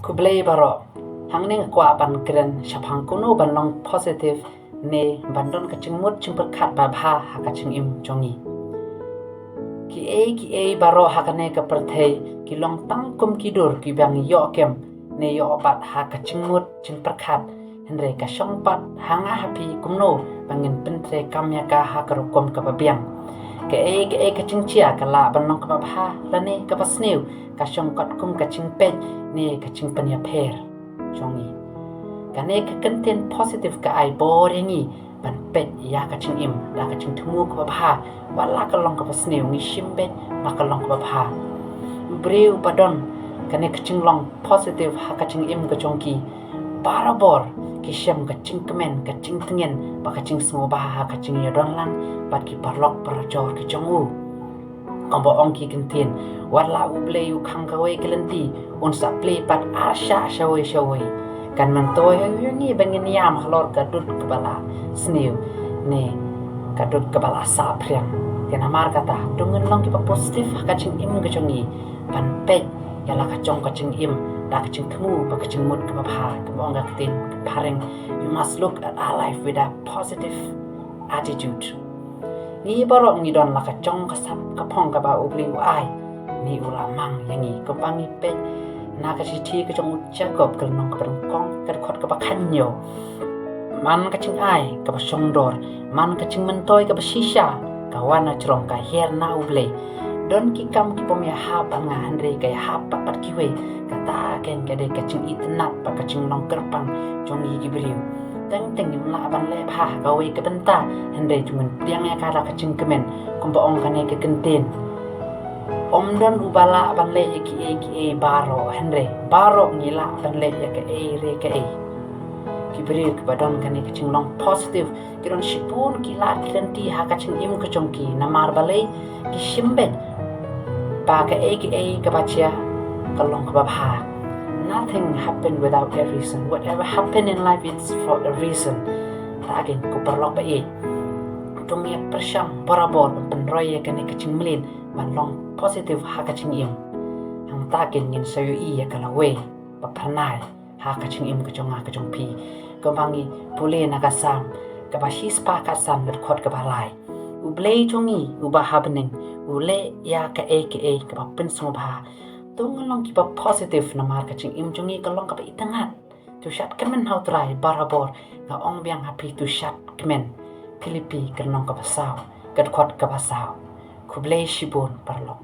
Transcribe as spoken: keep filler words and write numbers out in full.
Khublei baroh. Hangne nga kwah ban kren shaphang kumno ban long positive ne ban don ka jingmut jingpyrkhat babha ha ka jingim jong ngi. Kiei kiei baroh ha kane ka pyrthei ki long tang kum ki dur kiba ngi ïoh kem ne ïoh bat ha ka jingmut jingpyrkhat. Hynrei ka shong pat ha nga ha phi kumno ba ngin pyntreikam ïa ka ha ka rukom kaba biang. Kaei kaei ka jingjia ka lah ban long kaba bha lane kaba sniew, ka shong katkum ka jingpeit ne ka jingpynïapher jong ngi. Kane ka kyntien positive ka ai bor ïa ngi ban peit ïa ka jingim da ka jingthmu kaba bha, wat la ka long kaba sniew, ngi shim beit ba ka long kaba bha. U briew ba don kane ka jinglong positive ha ka jingim ka jong ki, barabor ki shem ka jingkmen, ka jingtngen bad ka jingsngewbha ha ka jingïadon lang bad ki paralok parajor ki jong u. Kumba ong ki kyntien, wat la U Blei u khang kawei ka lynti, un sa plie pat arshah shawei shawei. Kan myntoi ïa ngi ba ngin ïam halor ka dud kaba la sniew ne ka dud kaba la sah phriang. Te namar kata, to ngin long kiba positive ha ka jingim ka jong ngi, ban peit ïa la ka jong ka jingim da ka jingthmu bad ka jingmut kaba bha. Kumba ong ka ktien phareng, we must look at our life with a positive attitude. Ngi baroh ngi don la ka jong ka sap ka phong kaba U Blei u ai ne u la mang ïa ngi. Kumba ngi peit na ka shithi ka jong u Jakob, ka lynnong kaba nyngkong, ka dkhot kaba khathynñiew. Man ka jingai kaba shongdor, man ka jingmyntoi kaba shisha ka wan na jrong ka hiar na U Blei. Don ki kam ki bym ïahap bad nga, hynrei ka ïahap bad, bad kiwei. Kata kein ka dei ka jingitynnad bad ka jinglong kyrpang jong ngi ki briew. Teng teng ngim lah ban leh bha ha kawei ka bynta, hynrei to ngin pdiang ïa ka da ka jingkmen. Kumba ong kane ka kyntien, ym don uba lah ban leh ïa kiei kiei baroh, hynrei baroh ngi lah ban leh ïa kaei re kaei. Ki briew kiba don kane ka jinglong positive ki don shibun ki lad ki lynti ha ka jingim ka jong ki, namar balei? Ki shim beit ba kaei kaei kaba jia ka long kaba bha. Nothing happen without a reason. Whatever happen in life, it's for a reason. Ta kein ko paralok ba ïeit, to ngin ïa pyrshang barabor ban pynroi ïa kane ka jingmlien ban long positive ha ka jingim. Hangta kein ngin sa ïohi ïa ka lawei ba phyrnai ha ka jingim ka jong nga ka jong phi. Kumba ngi pule na ka Salm kaba shispah khatsan, ka dkhot kaba lai. U Blei jong ngi uba ha bneng u leh ïa kaei kaei kaba pynsngewbha. To ngin long kiba positive namar ka jingim jong ngi ka long kaba itynnad. To shad kmen ha U Trai barabor. Nga ong biang ha phi, to shad kmen. Philippi ka lynnong kaba saw, ka dkhot kaba saw. Khublei shibun paralok.